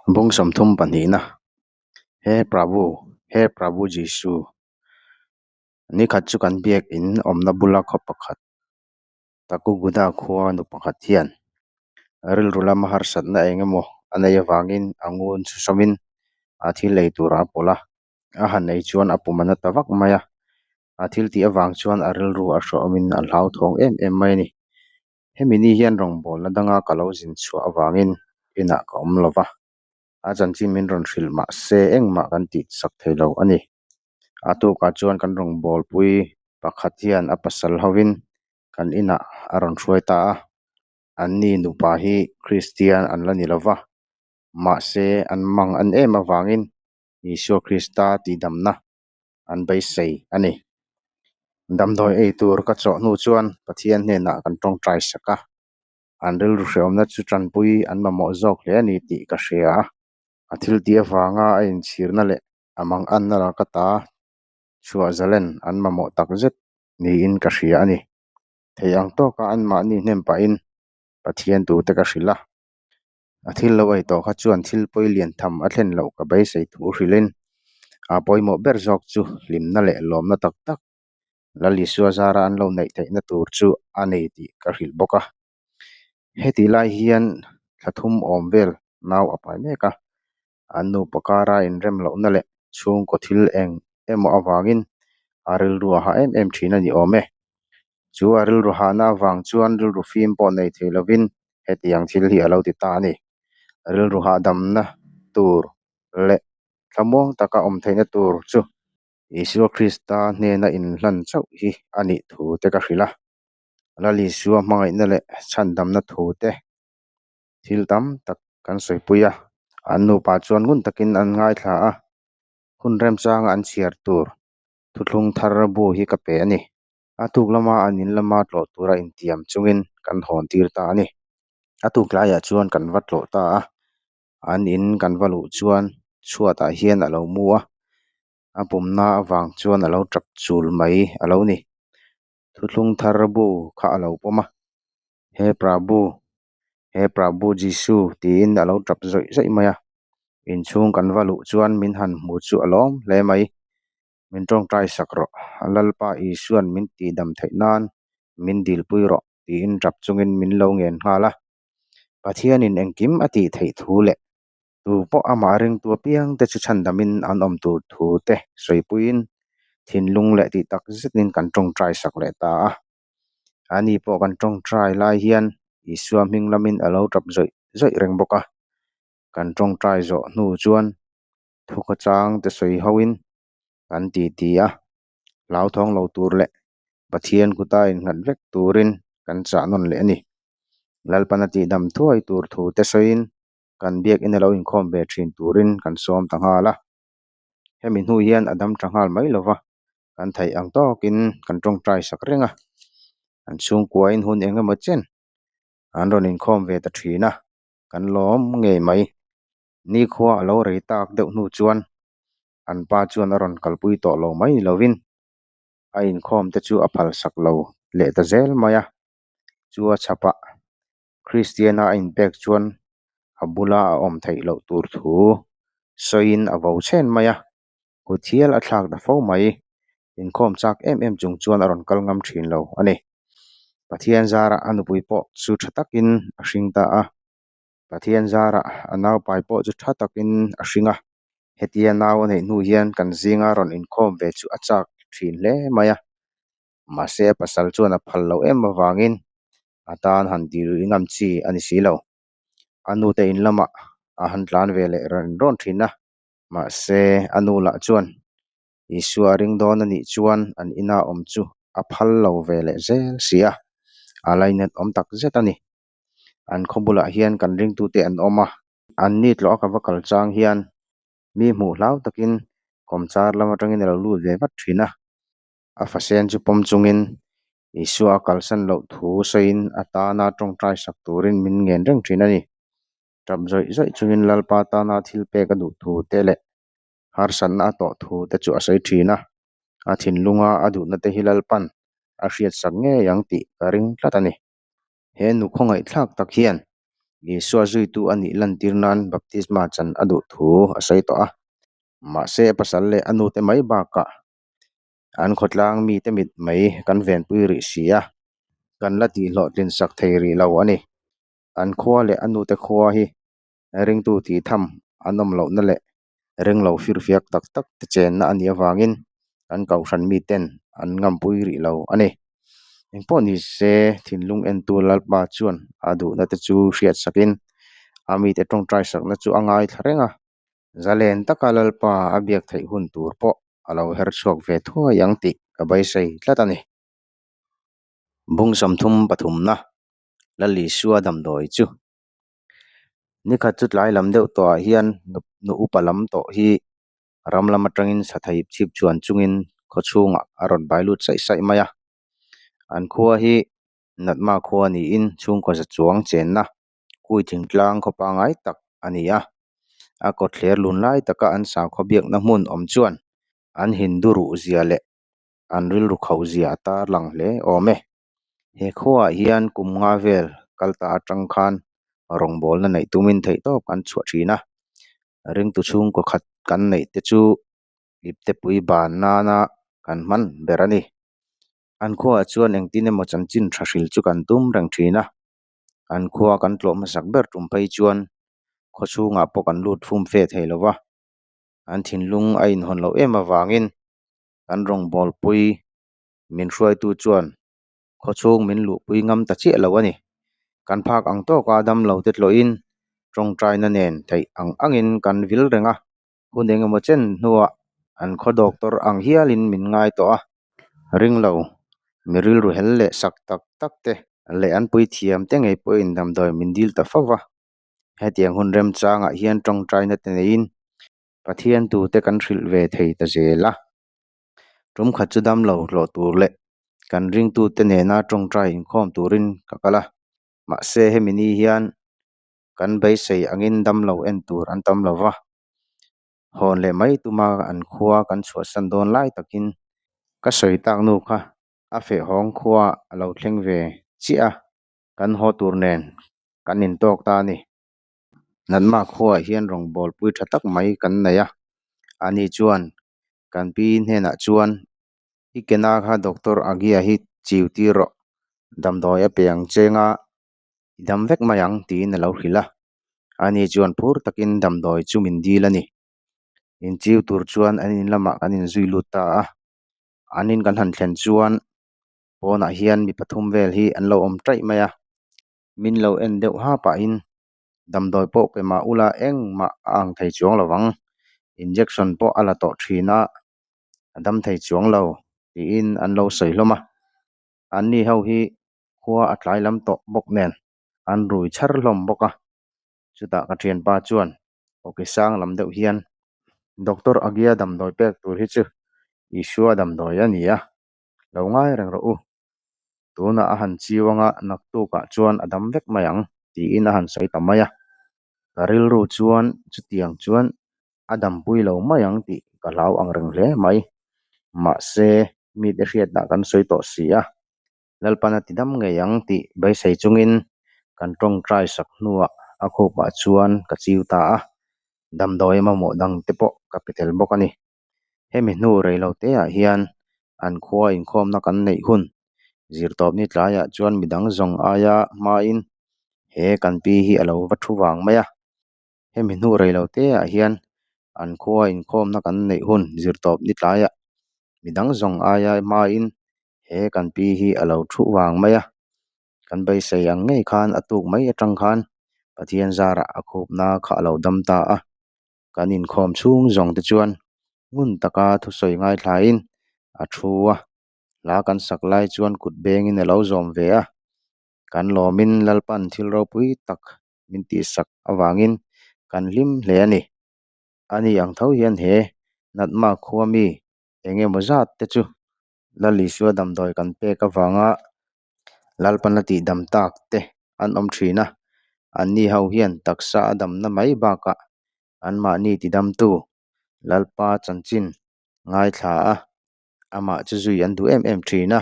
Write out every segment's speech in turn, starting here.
Bung 32na, He Prabhu, He Prabhu Jisu. Nikhat chu kan biak in awmna bula khaw pakhat Takuguda khua nu pakhat hian rilru lama harsatna eng emaw a neih avangin a ngun chu sawmin a thil ei turah a pawlh a, a han ei chuan a pum a na ta vak mai a, a thil tih avang chuan a rilru a hreawmin a hlauthawng em em mai a ni. Hemi ni hian rawngbawlna danga ka lo zin chhuah avangin inah ka awm lo va, a chanchin min rawn hrilh mah se engmah kan tih sak thei lo a ni. A tukah chuan kan rawngbawlpui pakhat hian a pasal hovin kan inah a rawn hruai ta a, anni nupa hi Kristian an la ni lo va, mahse an mang an em avangin Isua Krista tihdamna an beisei a ni. Damdawi ei tur ka chawh hnu chuan Pathian hnenah kan tawngtai sak a, an rilru hrehawmna chu tanpui an mamawh zawk hle a ni tih ka hria a. A thil tih avanga a inchhirna leh a manganna laka ta chhuah zalen an mamawh takzet niin ka hria a ni. Theih ang tawka anmahni hnem pahin Pathian tute ka hrilh a. A thil lo ei tawh kha chuan thil pawi lian tham a thlen loh ka beisei thu hrilhin a pawimawh ber zawk chu hlimna leh lawmna tak tak Lal Isua zara an lo neih theihna tur chu a nei tih ka hrilh bawk a. Hetih lai hian thla thum awm vel nau a pai mek a, an nupa kara inrem lohna leh chhungkaw thil eng emaw avangin a rilru a hah em em thin a ni awm e. Chu a rilru hahna avang chuan rilru fim pawh nei thei lovin hetiang thil hi a lo ti ta a ni. Rilru hahdamna tur leh thlamuang taka awm theihna tur chu Isua Krista hnena inhlan chauh hi a nih thu te ka hrilh a. Lal Isua hmangaihna leh chhandamna thu te thil tam tak kan sawipui a. An nupa chuan ngun takin an ngaithla a, hun remchanga an chhiar tur thuthlung thar bu hi ka pe a ni. A tuk lama an in lama tlawh tura intiam chungin kan hawn tir ta a ni. A tuk tlaiah chuan kan va tlawh ta a, an in kan va luh chuan chhuatah hian a lo mu a, a pumna avang chuan a lo tap chul mai a lo ni. Thuthlung thar bu kha a lo pawm a, He Prabhu, he Prabhu Jisu tiin a lo tap zawih zawih mai a. Inchhung kan va luh chuan min han hmu chu a lawm hle mai. Min tawngtai sak rawh, Lalpa Isua'n min tihdam theih nan min dilpui rawh tiin tap chungin min lo ngen nghal a. Pathianin engkim a tih theih thu leh tu pawh amah ringtu apiang te chu chhandamin an awm tur thu te sawipuiin thinlung leh tih tak zetin kan tawngtai sak leh ta a. Ani pawh kan tawngtai lai hian Isua hming lamin a lo tap zawih zawih reng bawk a. Kan tawngtai zawh hnu chuan thukhawchang te sawi hoin kan ti ti a, hlauthawng lo tur leh Pathian kuta innghat vek turin kan chah nawn leh a ni. Lalpana tihdam thuai tur thu te sawiin kan biakina lo inkhawm ve thin turin kan sawm ta nghal a. Hemi hnu hian a dam tha nghal mai lova, kan theih ang tawkin kan tawngtai sak reng a. An chhungkuain hun eng emaw chen an rawn inkhawm ve ta thin a, kan lawm ngei mai. Nikhua a lo rei tak deuh hnu chuan an pa chuan a rawn kalpui tawh lo mai ni lovin a inkhawm te chu a phalsak lo leh ta zel mai a. Chu a chhapah Kristiana a inpek chuan a bula a awm theih loh tur thu sawiin a vo chhen mai a, kut hial a thlak ta fo mai. Inkhawm chak em em chung chuan a rawn kal ngam thin lo a ni. Pathian zarah a nupui pawh chu tha takin a hring ta a. Pathian zarah a naupai pawh chu tha takin a hring a, hetia nau a neih hnu hian kan zinga rawn inkhawm ve chu a chak thin hle mai a, mahse a pasal chuan a phal loh em avangin a tan han dil ngam chi a ni si lo. A nute in lamah a han tlan ve leh rawn rawn thin a, mahse a nu lah chuan Isua a ring dawn a nih chuan an ina awm chu a phal lo ve leh zel si a, a lainat awm tak zet a ni. An khaw bulah hian kan ringtute an awm a, an ni tlawh a ka va kal chang hian mi hmuh hlau takin kawmchar lam atangin a lo lut ve vat thin a, a fasen chu pawm chungin Isua a kalsan loh thu sawiin a tana tawngtai sak turin min ngen reng thin a ni. Tap zawih zawih chungin Lalpa tana thil pek a duh thu te leh harsatna a tawh thu te chu a sawi thin a, a thinlunga a duhna te hi Lalpan a hriatsak ngei ang tih ka ring tlat a ni. He nu khawngaihthlak tak hian Isua zuitu a nih lantir nan baptisma chan a duh thu a sawi tawh a. Mahse a pasal leh a nute mai bakah an khawtlang mite mit mai kan venpui rih si a, kan la tihhlawhtlin sak thei rih lo a ni. An khua leh a nute khua hi ringtu tih tham an awm lohna leh ringlo firfiak tak tak te chenna a nih avangin kan kohhran miten an ngampui rih lo a ni. Engpawh ni se thinlung entu Lalpa chuan a duhna te chu hriat sakin a mite tawngtai sakna chu a ngaithla reng a. Zalen taka Lalpa a biak theih hun tur pawh a lo her chhuak ve thuai ang tih ka beisei tlat a ni. Bung 33na Lal Isua damdawi chu Nikhat chu tlai lam deuh tawhah hian nu upa lam tawh hi ram lam atangin sathai chhip chhuan chungin khaw chhungah a rawn bai lut saih saih mai a. An khua hi Natma khua niin chhungkaw za chuang chenna kui thingtlang khaw pangngai tak a ni a. A kawtthler lun lai taka an sakhaw biakna hmun awm chuan an Hindu ruhzia leh an rilru khauhzia a tarlang hle awm e. He khuaah hian kum nga vel kal ta atang khan rawngbawlna neih tumin theihtawp kan chhuah thin a. Ringtu chhungkaw khat kan neih te chu iptepui ban nana kan hman ber a ni. An khuaah chuan engtin emaw chanchin tha hril chu kan tum reng thin a. An khua kan tlawh hmasak ber tum phei chuan khaw chhungah pawh kan lut fum fe thei lo va. An thinlung a inhawn loh em avangin kan rawngbawlpui min hruaitu chuan khaw chhung min luhpui ngam ta chiah lo a ni. Kan phak ang tawka damlo te tlawhin tawngtaina nen theih ang angin kan vil reng a, hun eng emaw chen hnuah an khaw doctor ang hialin min ngai tawh a. Ringlo, mi rilru hel leh sak tak tak te leh an puithiam te ngei pawhin damdawi min dil ta fo va. Hetiang hun remchangah hian tawngtaina te neiin Pathian tute kan hrilh ve thei ta zel a. Tum khat chu damlo hlawh tur leh kan ringtute nena tawngtai inkhawm turin ka kal a. Mahse hemi ni hian kan beisei angin damlo en tur an tam lo va. Hawn leh mai tuma an khua kan chhuahsan dawn lai takin ka sawi tak nu kha a fehhawng khua a lo thleng ve chiah a, kan haw tur nen kan intawk ta a ni. Natma khuaah hian rawngbawlpui tha tak mai kan nei a, ani chuan kan pi hnenah chuan i kena kha Doctor Agia hi chiu tir rawh, damdawi a pe ang cheng a, i dam vek mai ang tiin a lo hrilh a, ani chuan phur takin damdawi chu min dil a ni. Inchiu tur chuan an in lamah kan inzui lut ta a, an in kan han thlen chuan pawnah hian mi pathum vel hi an lo awm taih mai a. Min lo en deuh ha pahin damdawi pawh pe mah ula engmah a ang thei chuang lo vang, injection pawh a la tawh thin a, a dam thei chuang lo tiin an lo sawi hlawm a. Anni ho hi khua a tlai lam tawh bawk nen an rui chhar hlawm bawk a. Chutah ka thianpa chuan awki sang lam deuh hian Doctor Agia damdawi pek tur hi chu Isua damdawi a ni a, lo ngai reng rawh u. Tunah a han chiu anga naktukah chuan a dam vek mai ang tiin a han sawi ta mai a. Ka rilru chuan chutiang chuan a dampui lo mai ang tih ka hlau ang reng hle mai. Mahse, mite hriatna kan sawi tawh si a, Lalpan a ti dam ngei ang tih beisei chungin kan tawngtai sak hnuah a khupah chuan ka chiu ta a, damdawi mamawh dangte pawh ka pe tel bawk a ni. Hemi hnu rei lo te ah hian an khua inkhawmna kan neih hun zirtawpni tlaiah chuan midang zawng aia hmain he kan pi hi a lo va thu vang mai a. Hemi hnu rei lo te ah hian an khua inkhawmna kan neih hun zirtawpni tlaiah midang zawng aia hmain he kan pi hi a lo thu vang mai a. Kan beisei ang ngei khan a tuk mai atang khan Pathian zarah a khupna kha a lo dam ta a. Kan inkhawm chhung zawng te chuan ngun taka thusawi ngaithlain a thu a, hla kan sak lai chuan kut bengin a lo zawm ve a. Kan lawmin Lalpan thil ropui tak min tihsak avangin kan hlim hle a ni. Ani ang tho hian he Natma khua mi eng emaw zat te chu Lal Isua damdawi kan pek avanga Lalpan a tihdam tak te an awm thin a, anni ho hian taksa a damna mai bakah anmahni tidamtu Lalpa chanchin ngaithla a, amah chu zui an duh em em thin a,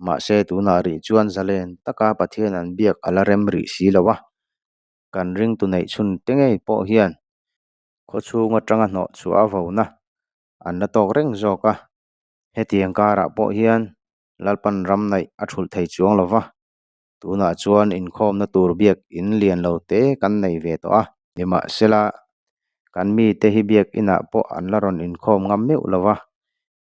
mahse tunah rih chuan zalen taka Pathian an biak a la rem rih si lo a. Kan ringtu neih chhun te ngei pawh hian khawchhung atanga hnawh chhuah a vona an la tawk reng zawk a. Hetiang karah pawh hian Lalpan ram naih a thulh thei chuang lo va, tunah chuan inkhawmna tur biakin lian lo te kan nei ve tawh a. Nimahsela, kan mite hi biakinah pawh an la rawn inkhawm ngam meuh lo va,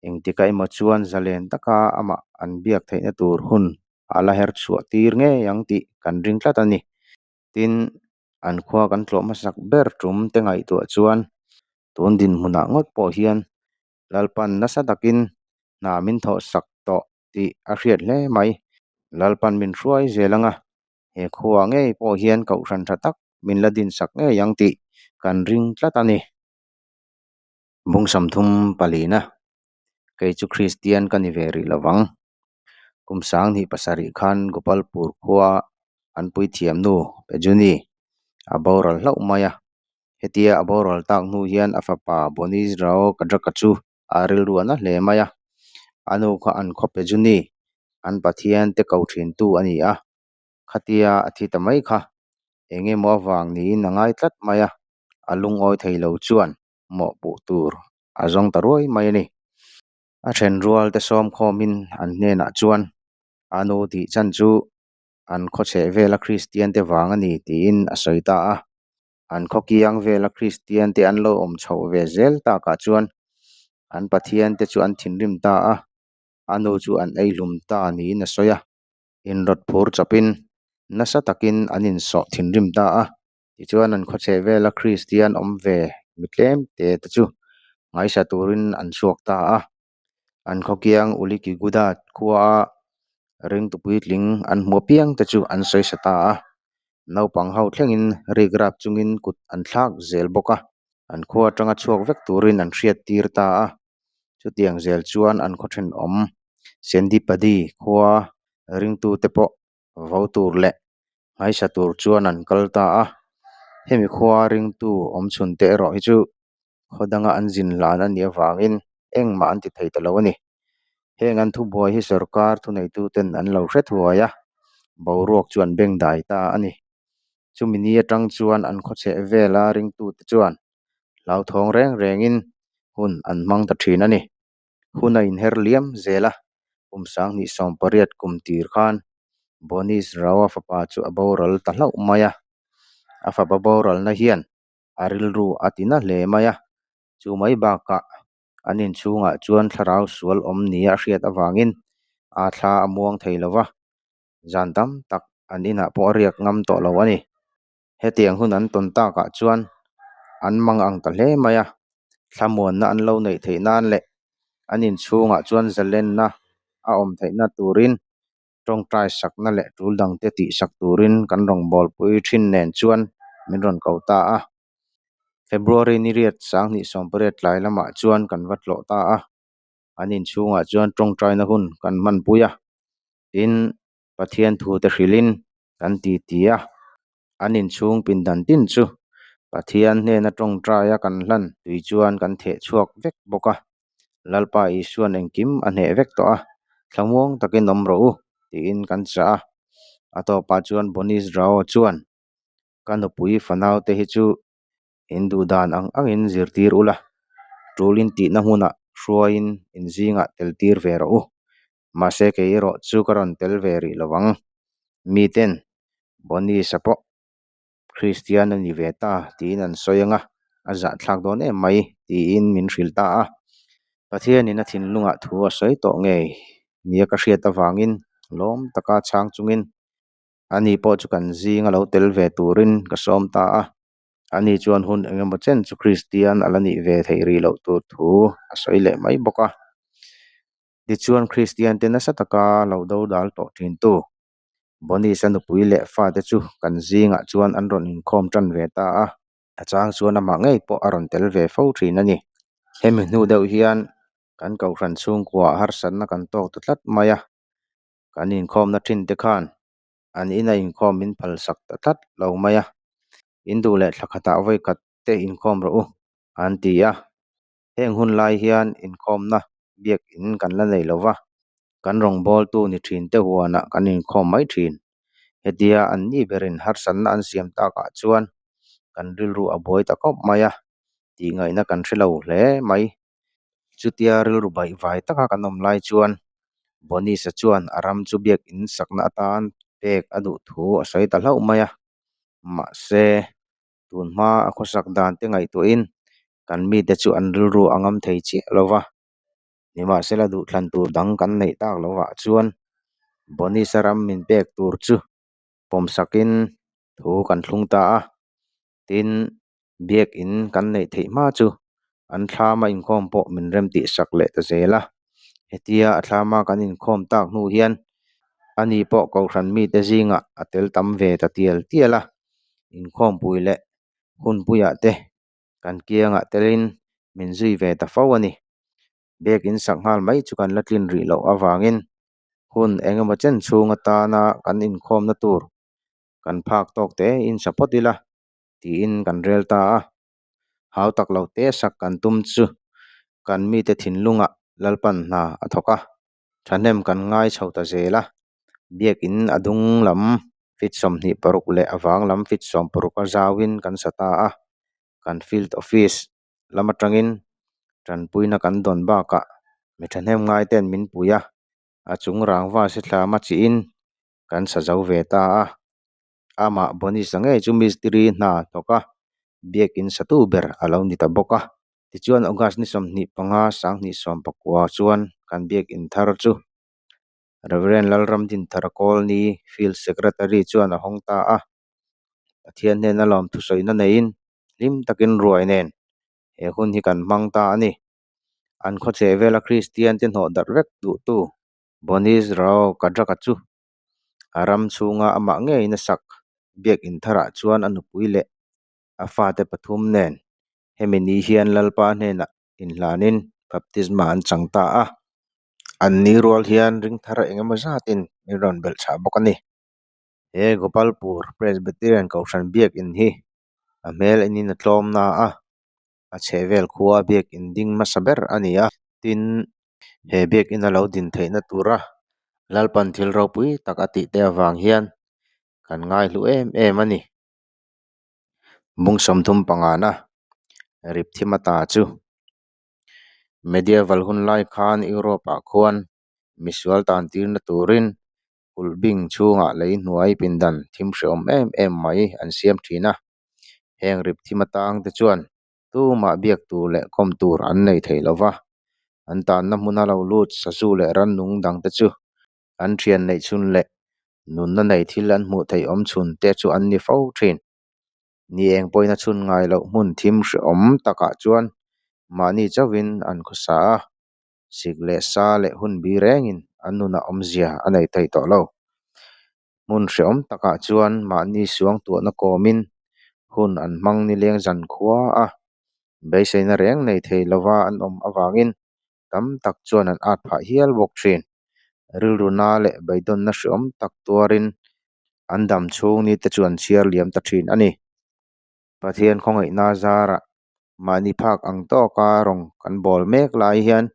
engtikah emaw chuan zalen taka amah an biak theihna tur hun a la her chhuah tir ngei ang tih kan ring tlat a ni. Tin, an khua kan tlawh hmasak ber tum te ngaihtuah chuan tun dinhmunah ngawt pawh hian Lalpan nasa takin hna min thawhsak tawh tih a hriat hle mai. Lalpan min hruai zel anga he khuaah ngei pawh hian kohhran tha tak min la dinsak ngei ang tih kan ring tlat a ni. Bung 34na, Kei chu Kristian ka ni ve rih lo vang. Kum 2007 khan Gopalpur khua an puithiam nu Pejuni a boral hlauh mai a. Hetia a boral tak hnu hian a fapa Bonis Rao Kadraka chu a rilru a na hle mai a. A nu kha an khaw Pejuni, an Pathian te ko thintu a ni a. Khatia a thi ta mai kha eng emaw avang niin a ngai tlat mai a, a lungawi thei lo chuan mawhpuh tur a zawng ta ruai mai a ni. A then rual te sawm khawmin an hnenah chuan a nu tih chan chu an khaw chheh vela Kristian te vang a ni tiin a sawi ta a. An khaw kiang vela Kristian te an lo awm chhoh ve zel takah chuan an Pathian te chu an thinrim ta a, a nu chu an ei hlum ta niin a sawi a. Inrawt phur chawpin nasa takin an insawh thinrim ta a. Tichuan an khawchheh vela Kristian awm ve mi tlem te te chu ngaisa turin an chhuak ta a. An khawkiang Ulikiguda khuaa ringtu puitling an hmu apiang te chu an sawisa ta a. Naupang ho thlengin rikrap chungin kut an thlak zel bawk a. An khua atanga chhuak vek turin an hriat tir ta a. Chutiang zel chuan an khaw thenawm Sendipadi khua ringtute pawh vo tur leh nghaisa tur chuan an kal ta a. Hemi khua ringtu awm chhun te erawh hi chu khaw danga an zin hlan a nih avangin engmah an ti thei ta lo a ni. Heng an thubuai hi sorkar thuneituten an lo hre thuai a, boruak chu an bengdai ta a ni. Chumi ni atang chuan an khawchheh vela ringtute chuan hlauthawng reng rengin hun an hmang ta thin a ni. Hun a inher liam zel a, kum 2018 kum tir khan Bonis Rao-a fapa chu a boral ta hlauh mai a. A fapa boralna hian a rilru a ti na hle mai a, chu mai bakah an inchhungah chuan thlarau sual awm nia a hriat avangin a thla a muang thei lo va, zan tam tak an inah pawh a riak ngam tawh lo a ni. Hetiang hun an tawn takah chuan an mang ang ta hle mai a, thlamuanna an lo neih theih nan leh an inchhungah chuan zalenna a awm theihna turin tawngtai sakna leh tul dangte tihsak turin kan rawngbawlpui thin nen chuan min rawn ko ta a. February ni riat 2018 tlai lamah chuan kan va tlawh ta a, an inchhungah chuan tawngtaina hun kan hmanpui a, tin Pathian thute hrilhin kan ti ti a, an inchhung pindan tin chu Pathian hnena tawngtaia kan hlan tui chuan kan theh chhuak vek bawk a, Lalpa Isuan engkim a hneh vek tawh a, thlamuang takin awm rawh u tiin kan chah a. A tawpah chuan Bonis Rao chuan, Ka nupui fanaute hi chu in duh dan ang angin zirtir ula, tul in tihna hmunah hruaiin in zingah tel tir ve rawh u. Mahse kei erawh chu ka rawn tel ve rih lo ang. Miten Bonisa pawh Kristian a ni ve ta tiin an sawi ang a, a zahthlak dawn em mai tiin min hrilh ta a. Pathianin a thinlungah thu a sawi tawh ngei nia ka hriat avangin lawm taka chhang chungin ani pawh chu kan zinga lo tel ve turin ka sawm ta a. Ani chuan hun eng emaw chen chu Kristian a la nih ve theih rih loh tur thu a sawi leh mai bawk a. Tichuan Kristian te nasa taka lo do dal tawh thintu Bonisa nupui leh fate chu kan zingah chuan an rawn inkhawm tan ve ta a. A chang chuan amah ngei pawh a rawn tel ve fo thin a ni. Hemi hnu deuh hian kan kohhran chhungkuaah harsatna kan tawk ta tlat mai a. Kan inkhawmna thin te khan an ina inkhawm min phalsak ta tlat lo mai a. In duh leh thla khatah vawi khat te inkhawm rawh u an ti a. Heng hun lai hian inkhawmna biakin kan la nei lo va, kan rawngbawltu ni thin te huanah kan inkhawm mai thin. Hetia an ni berin harsatna an siam takah chuan kan rilru a buai ta khawp mai a, tihngaihna kan hre lo hle mai. Chutia rilru baihvai taka kan awm lai chuan Bonisa chuan a ram chu biakin sakna atan pek a duh thu a sawi ta hlauh mai a, mahse tun hma a khawsak dan te ngaihtuahin kan mite chu an rilru a ngam thei chiah lo va, nimahsela duhthlan tur dang kan neih tak lovah chuan Bonisa ram min pek tur chu pawmsakin thu kan thlung ta a, tin biakin kan neih theih hma chu an thlama inkhawm pawh min remtih sak leh ta zel a, hetia a thlama kan inkhawm tak hnu hian ani pawh kohhran mite zingah a tel tam ve ta tial tial a, inkhawmpui leh hunpuiah te kan kiangah telin min zui ve ta fo a ni. Biakin sak nghal mai chu kan la tlin rih loh avangin hun engemaw chen chhung atana kan inkhawmna tur kan phak tawk te in sa phawt ila tiin kan rel ta a. Hau tak lo te sak kan tum chu kan mite thinlungah Lalpan hna a thawk a, thahnem kan ngai chho ta zel a. Biakin a dung lam feet 26 leh a vang lam feet 16 a zauin kan sa ta a, kan field office lam atangin tanpuina kan dawn bakah mi thahnem ngai ten min pui a, a chung rangva si thlama chihin kan sa zo ve ta a. Amah Bonisa ngei chu mistiri hna thawk a, biakin satu ber a lo ni ta bawk a. Tichuan August ni 25 2019 chuan kan biakin thar chu Reverend Lalramdinthara Kawlni Field Secretary chuan a hawng ta a. Pathian hnena lawm thusawina neiin hlim takin ruai nen he hun hi kan hmang ta a ni. An khawchheh vela Kristian te hnawh darh vek duhtu Bonis Rao Kadraka chu a ram chhunga amah ngeiin a sak biakin tharah chuan a nupui leh a fate pathum nen hemi ni hian Lalpa hnenah inhlanin baptisma an chang ta a. An ni rual hian ring thar engemaw zatin min rawn belh chhah bawk a ni. He Gopalpur Presbyterian Kohhran biakin hi a hmel enin a tlawm na a, a chhehvel khua biakin ding hmasa ber a ni a. Tin, he biakin a lo din theihna tura Lalpan thil ropui tak a tih te avang hian kan ngaihlu em em a ni. Bung 35 na rip thim ata chu Medieval hun lai khan Europe-ah khuan misual tan tirna turin Kulh bing chhungah lei hnuai pindan thim hrehawm em em mai an siam thin a, heng rip thim atang te chuan tumah biak tur leh kawm tur an nei thei lo va, an tanna hmuna lo lut sazu leh rannung dang te chu an thian neih chhun leh nunna nei thil an hmuh theih awm chhun te chu an ni fo thin. Ni eng pawhin a chhun ngai loh hmun thim hrehawm takah chuan mahni chauhin an khawsa a. Sik leh sa leh hun bi rengin an nunah awmzia a nei thei tawh lo. Hmun hrehawm takah chuan mahni suangtuahna kawmin hun an hmang nileng zan khua a, beiseina reng nei thei lova an awm avangin tam tak chuan an at phah hial bawk thin. Rilru na leh beidawnna hrehawm tak tuarin an dam chhung ni te chu an chhiar liam ta thin a ni. Pathian khawngaihna zarah mahni phak ang tawka rawng kan bawl mek lai hian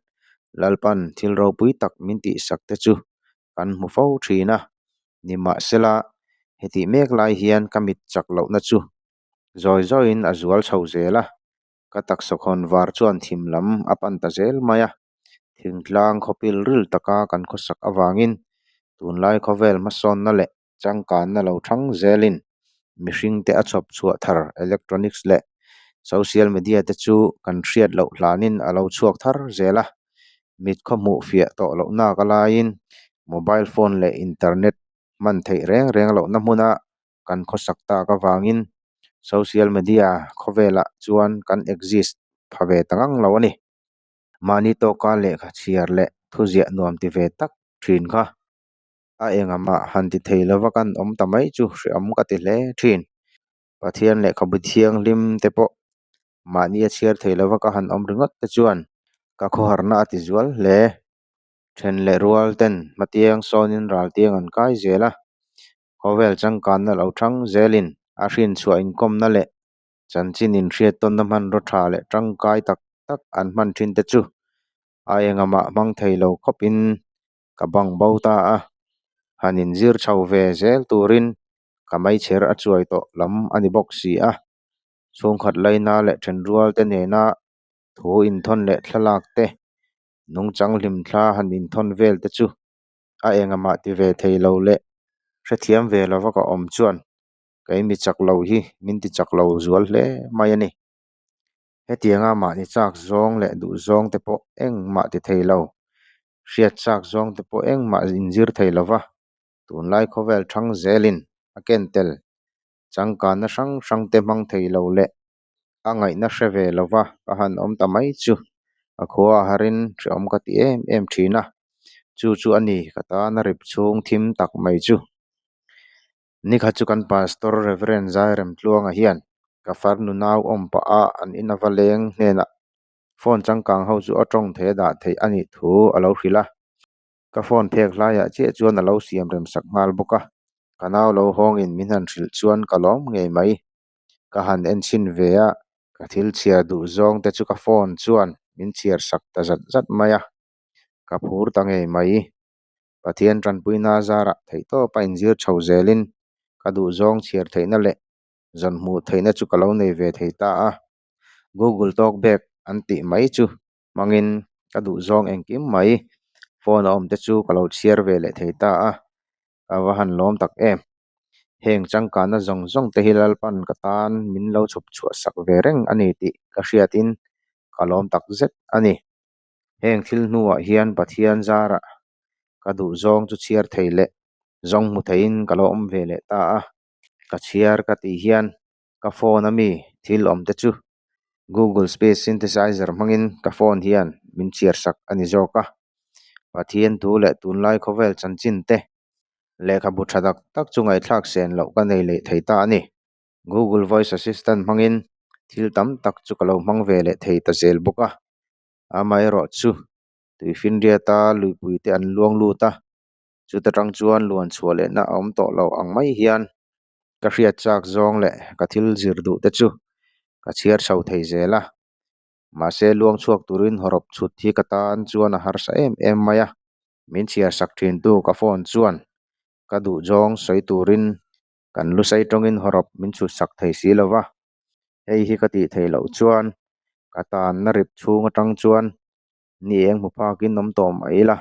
Lalpan thil ropui tak min tihsak te chu kan hmu fo thin a, nimahsela hetih mek lai hian ka mit chak lohna chu zawi zawiin a zual chho zel a, ka taksa khawn var chuan thim lam a pan ta zel mai a, thingtlang khawpil ril taka kan khawsak avangin tunlai khawvel hmasawnna leh Changkanna lo thang zelin mihringte a chhawp chhuah thar electronics leh social media te chu kan hriat loh hlanin a lo chhuak thar zel a, mit khaw hmuh fiah tawh loh nak a laiin mobile phone leh internet hman theih reng reng lohna hmuna kan khawsak tak avangin social media khawvelah chuan kan exist pha ve ta ngang lo a ni. Mahni tawka lehkha chhiar leh thuziah nuam ti ve tak thin kha. A engah han ti thei lova kan awm ta mai chu hreawm ka ti hle thin. Pathian lehkhabu thianghlim te pawh mahni a chhiar thei lova ka han awm ringawt te chuan ka khawharna a ti zual hle. Then leh rual ten hmatiang sawnin raltiang an kai zel a, khawvel changkanna lo thang zelin a hrinchhuah inkawmna leh chanchin inhriattawnna hmanraw tha leh tangkai tak tak an hman thin te chu a engah mah hmang thei lo khawpin ka bang bo ta a. Han inzir chho ve zel turin ka meichher a chuai tawh lam a ni bawk si a. Chhungkhat laina leh thenrual te nena thu inthawn leh thlalak te, nungchang hlimthla han inthawn vel te chu a engah ti ve thei lo leh hrethiam ve lova ka awm chuan kei mi chak lo hi min ti chak lo zual hle mai a ni. Hetianga mahni chak zawng leh duh zawng te pawh engmah ti thei lo, hriat chak zawng te pawh engmah inzir thei lova tunlai khawvel thang zelin a ken tel changkanna hrang hrang te hmang thei lo leh a ngaihna hre ve lova ka han awm ta mai chu a khua a harin hreawm ka ti em em thin a, chu chu a ni ka tana rip chhung thim tak mai chu. Nikhat chu kan Pastor Rev. Zairemtluanga hian ka farnu nau awm pah a an ina va leng hnenah phone changkang ho chu a tawng thei a dah theih a nih thu a lo hrilh a. Ka phone phek hlaiah chiah chuan a lo siam rem sak nghal bawk a, ka nau lo hawngin min han hrilh chuan ka lawm ngei mai. Ka han en chhin ve a, ka thil chhiar duh zawng te chu ka phone chuan min chhiar sak ta zat zat mai a, ka phur ta ngei mai. Pathian tanpuina zarah theihtawpa inzir chho zelin ka duhzawng chhiar theihna leh zawn hmuh theihna chu ka lo nei ve thei ta a. Google Talkback an tih mai chu hmangin ka duhzawng engkim mai phone a awm te chu ka lo chhiar ve leh thei ta a, ka va han lawm tak em. Heng changkanna zawng zawng te hi Lalpan ka tan min lo chhawp chhuah sak ve reng a ni tih ka hriatin ka lawm tak zet a ni. Heng thil hnuah hian Pathian zarah ka duhzawng chu chhiar thei leh zawng hmu theiin ka lo awm ve leh ta a. Ka chhiar ka tih hian ka phone a mi thil awm te chu Google Speech Synthesizer hmangin ka phone hian min chhiar sak a ni zawk a. Pathian thu leh tunlai khawvel chanchin te lehkhabu tha tak tak chu ngaihthlak sen loh ka nei leh thei ta a ni. Google Voice Assistant hmangin thil tam tak chu ka lo hmang ve leh thei ta zel bawk a. Amaherawh chu tuifinriata luipuite an luang lut a, chuta tang chuan luan chhuah lehna a awm tawh lo ang mai hian ka hriat chak zawng leh ka thil zir duh te chu ka chhiar chho thei zel a. Mahse luang chhuak turin hawrawp chhut hi ka tan chuan a harsa em em mai a, min chhiar sak thintu ka phone chuan ka duh zawng sawi turin kan lusai tawngin hawrawp min chhut sak thei si lo va, hei hi ka tih theih loh chuan ka tanna rip chhung atang chuan ni eng hmu phakin awm tawh mai ila,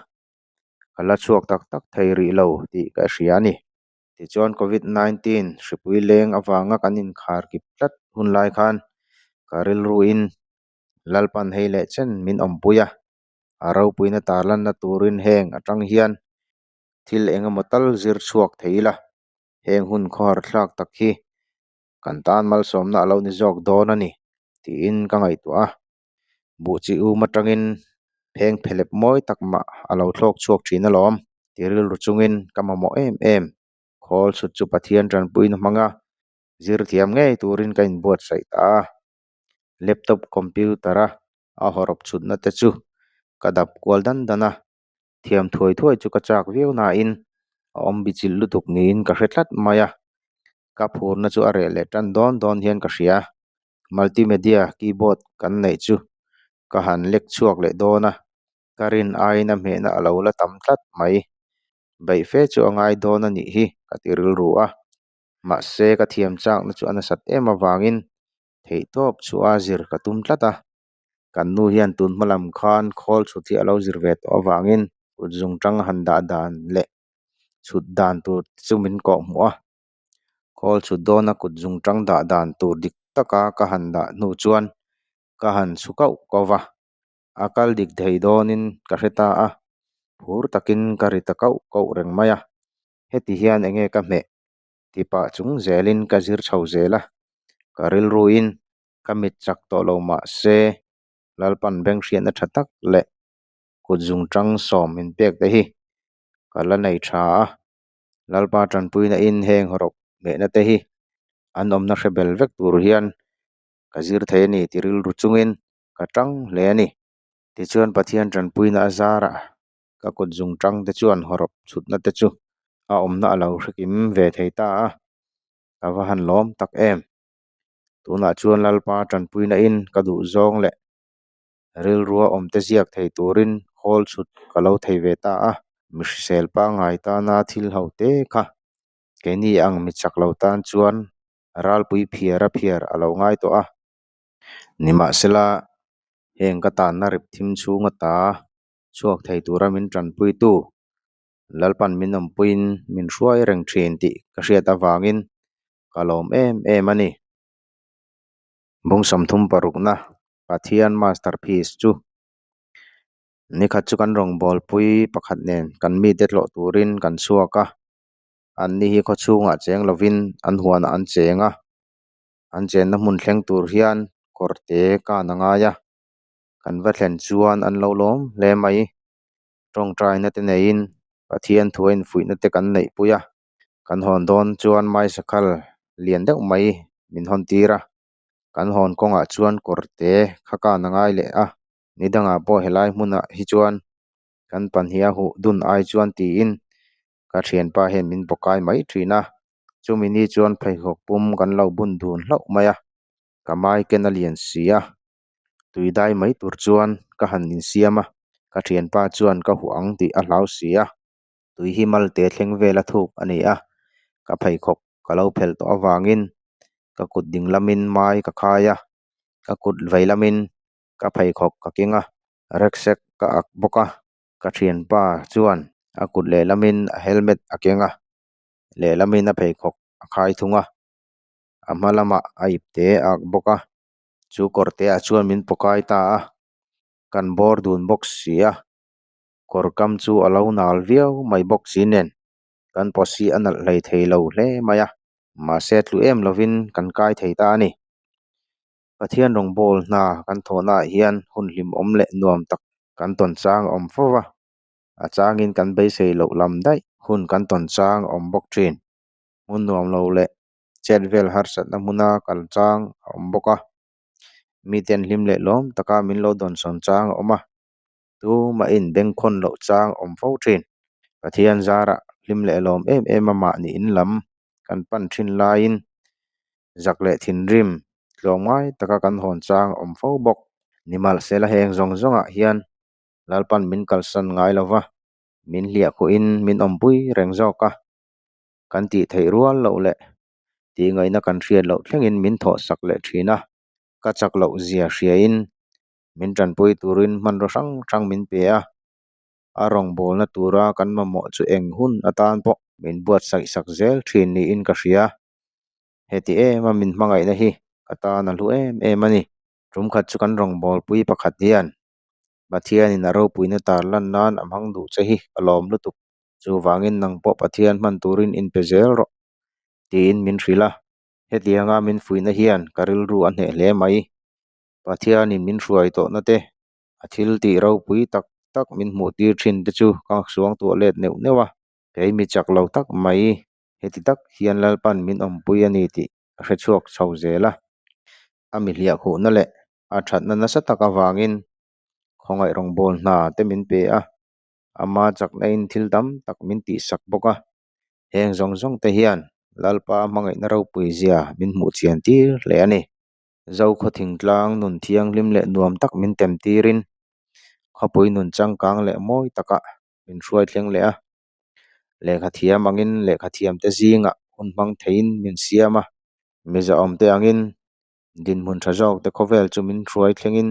ka la chhuak tak tak thei rih lo tih ka hria a ni. Tichuan Covid 19 hripui leng avanga kan inkhar kip tlat hun lai khan ka rilruin Lalpan hei leh chen min awmpui a, a ropuina tarlanna turin heng atang hian thil eng emaw tal zir chhuak thei ila, heng hun khawhar thlak tak hi kan tan malsawmna a lo ni zawk dawn a ni tiin ka ngaihtuah a. Buh chi um atangin pheng phelep mawi tak mah a lo thlawk chhuak thin alawm ti rilru chungin ka mamawh em em. Khawl chhut chu Pathian tanpuina hmanga zir thiam ngei turin ka inbuatsaih ta a. Laptop computer a a hawrawp chhutna te chu ka dap kual dan dan a. Thiam thuai thuai chu ka chak viau nain a awm bichilh lutuk niin ka hre tlat mai a, ka phurna chu a reh leh tan dawn dawn hian ka hria. Multimedia keyboard kan neih chu ka han lek chhuak leh dawn a, ka rin aiin a hmehna a lo la tam tlat mai. Beih fe chu a ngai dawn a nih hi ka ti rilru a, mahse ka thiam chakna chu a nasat em avangin theihtawp chhuah a zir ka tum tlat a. Kan nu hian tun hma lam khan khawl chhut hi a lo zir ve tawh avangin kut zung tang han dah dan leh chhut dan tur te chu min kawh hmuh a. Khawl chhut dawna kut zung tang dah dan tur dik taka ka han dah hnu chuan ka han chhu kauh kauh va, a kal dik thei dawnin ka hre ta a, phur takin ka ri ta kauh kauh reng mai a. Heti hian enge ka hmeh ti pah chung zelin ka zir chho zel a, ka rilruin Ka mit chak tawh lo mah se, Lalpan beng hriatna tha tak leh kut zungtang sawm min pek te hi ka la nei tha a. Lalpa tanpuina in heng hawrawp hmehna te hi an awmna hre bel vek tur hian ka zir thei a ni ti rilru chungin ka tang hle a ni. Tichuan Pathian tanpuina a zarah ka kut zungtang te chuan hawrawp chhutna te chu a awmna a lo hrekim ve thei ta a, ka va han lawm tak em. Tunah chuan Lalpa tanpuina in ka duh zawng leh rilrua awmte ziak thei turin khawl chhut ka lo thei ve ta a. Mi hrisel pangngai tana thil ho te kha keini ang mi chak lo tan chuan ralpui phiar a phiar a lo ngai tawh a. Nimahsela, heng ka tanna rip thim chhung ata chhuak thei tura min tanpuitu Lalpan min awmpuiin min hruai reng thin tih ka hriat avangin ka lawm em em a ni. Bung 36na Pathian Masterpiece chu Nikhat chu kan rawngbawlpui pakhat nen kan mite tlawh turin kan chhuak a, anni hi khaw chhungah cheng lovin an huanah an cheng a, an chenna hmun thleng tur hian kawrte kan a ngai a, kan va thlen chuan an lo lawm hle mai. Tawngtaina te neiin Pathian thu a infuihna te kan neihpui a, kan hawn dawn chuan Maisakhal lian deuh mai min hawn tir a, kan hawn kawngah chuan kawrte kha kan a ngai leh a, ni dangah pawh helai hmunah hi chuan kan pahnih a huh dun ai chuan tiin ka thianpa hian min bawkai mai thin a, chumi ni chuan pheikhawk pum kan lo bun dun hlauh mai a, ka mai ken a lian si a. Tui dai mai tur chuan ka han insiam a, ka thianpa chuan ka huh ang tih a hlau si a. Tui hi malte thleng vel a thuk a ni a, ka pheikhawk ka lo phelh tawh avangin ka kut ding lamin mai ka khai a, ka kut vei lamin ka pheikhawk ka keng a, rucksack ka ak bawk a, ka thianpa chuan a kut lehlamin a helmet a keng a, lehlamin a pheikhawk a khai thung a, a hma lamah a ipte a ak bawk a. Chu kawr te ah chuan min pawkai ta a, kan bawr dun bawk si a, kawr kam chu a lo nal viau mai bawk si nen kan pawsi a nalh hlei thei lo hle mai a, mahse tlu em lovin kan kai thei ta a ni. Pathian rawngbâwl hna kan thawhna ah hian hun hlimawm leh nuam tak kan tawn chang a awm fo va, a changin kan beisei loh lam daih hun kan tawn chang a awm bawk thin. Hmun nuam lo leh chet vel harsatna hmuna kal chang a awm bawk a, miten hlim leh lawm taka min lo dawnsawn chang a awm a, tumahin bengkhawn loh chang a awm fo thin. Pathian zarah hlim leh lawm em em a mahni in lam kan pan thin laiin zak leh thinrim tlawmngai taka kan hawn chang a awm fo bawk. Nimahsela heng zawng zawngah hian Lalpan min kalsan ngai lo va, min hliahkhuhin min awmpui reng zawk a. Kan tih theih rual loh leh tih ngaihna kan hriat loh thlengin min thawh sak leh thin a, ka chak loh zia hriain min tanpui turin hmanraw hrang hrang min pe a, a rawngbawlna tura kan mamawh chu eng hun atan pawh min buatsaih sak zel thin niin ka hria. Heti ema min hmangaihna hi ka tan a hlu em em a ni. Tum khat chu kan rawngbawlpui pakhat hian Pathianin a ropuina tar lan nan a hmang duh che hi ka lawm lutuk. Chuvangin nang pawh Pathian hman turin inpe zel rawh, tiin min hrilh a. Hetianga min fuihna hian ka rilru a hneh hle mai. Pathianin min hruai tawhna te, a thil tih ropui tak tak min hmuh tir thin te chu ka suang tuah let neuh neuh a. Kei mi chak lo tak mai, heti tak hian Lalpan min awmpui a ni tih ka hre chhuak chho zel a. A mi hliahkhuhna leh a thatna nasa tak avangin khawngaih rawngbâwl hna te min pe a. Ama chakna in thil tam tak min tihsak bawk a, heng zawng zawng te hian Lalpa hmangaihna ropui zia min hmuh chian tir hle a ni. Zokhaw thingtlang nun thianghlim leh nuam tak min tem tirin khawpui nun changkang leh mawi takah min hruai thleng leh a, lehkha thiam angin lehkha thiamte zingah hun hmang theiin min siam a, mizaawmte angin dinhmun tha zawkte khawvel chu min hruai thlengin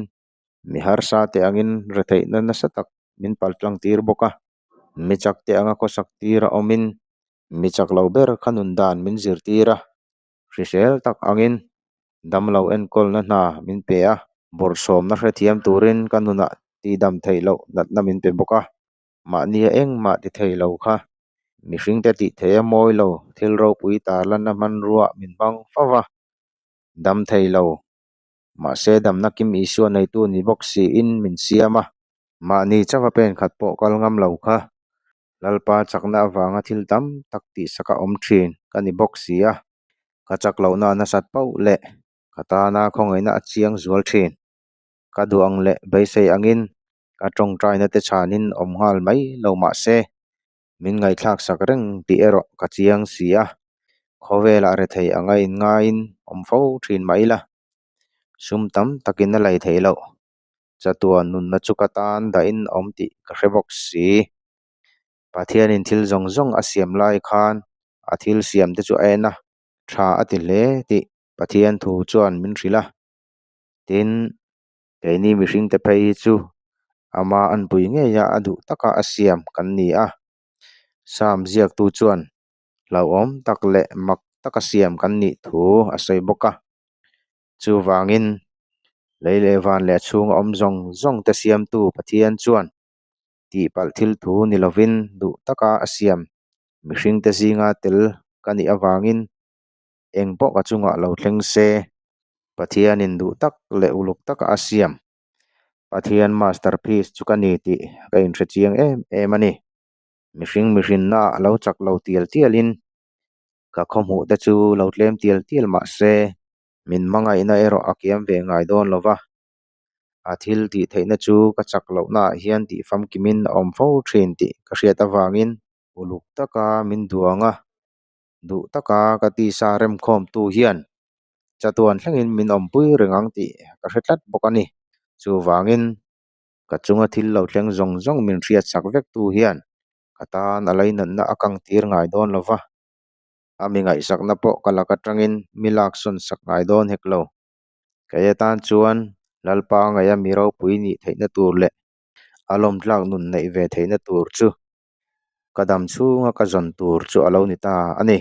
Mi harsa te angin retheihna nasa tak min paltlang tir bawk a, mi chak te anga khawsak tir a awmin mi chak lo ber kha nun dan min zirtir a, hrisel tak angin damlo enkawlna hna min pe a, bawrhsawmna hrethiam turin ka nunah tihdam theih loh natna min pe bawk a, mahnia engmah ti thei lo kha mihringte tih theih a mawi lo thil ropui tarlanna hmanrua min hmang fo va, dam thei lo. Mahse damna kim Isua neitu ni bawk siin min siam a, mahni chauha pen khat pawh kal ngam lo kha Lalpa chakna avanga thil tam tak tihsak a awm thin ka ni bawk si a, ka chak lohna a nasat pauh leh ka tana khawngaihna a chiang zual thin. Ka duh ang leh beisei angin ka tawngtaina te chhanin awm nghal mai lo mahse min ngaihthlak sak reng tih erawh ka chiang si a, khawvelah rethei anga inngaiin awm fo thin mah ila, sum tam takin a lei theih loh, chatuan nunna chu ka tan dahin awm tih ka hre bawk si. Pathianin thil zawng zawng a siam lai khan a thil siamte chu a en a, tha a ti hle tih Pathian thu chuan min hrilh a. Tin, keini mihringte phei hi chu ama anpui ngeia a duh taka a siam kan ni a. Psalm ziaktu chuan hlauhawm tak leh mak taka siam kan nih thu a sawi bawk a. Chuvangin, lei leh van leh a chhunga awm zawng zawng te siamtu Pathian chuan tihpalh thil thu ni lovin duh taka a siam mihringte zinga tel ka nih avangin eng pawh ka chungah lo thleng se, Pathianin duh tak leh uluk taka a siam Pathian masterpiece chu ka ni tih ka inhre chiang em em a ni. Mihring mihrinna a lo chak lo tial tialin ka khawhmuh te chu lo tlem tial tial mah se min hmangaihna erawh a kiam ve ngai dawn lo va. A thil tih theihna chu ka chak lohnaah hian tih famkimin a awm fo thin tih ka hriat avangin uluk taka min duang a, duh taka ka tisa remkhawmtu hian chatuan thlengin min awmpui reng ang tih ka hre tlat bawk a ni. Chuvangin ka chunga thil lo thleng zawng zawng min hriatsak vektu hian ka tan a lainatna a kang tir ngai dawn lo va, a mi ngaihsakna pawh ka lak atangin mi laksawn sak ngai dawn hek lo. Kei atan chuan Lalpa ngaia mi ropui nih theihna tur leh a lawmtlak nun neih ve theihna tur chu ka dam chhunga ka zawn tur chu a lo ni ta a ni.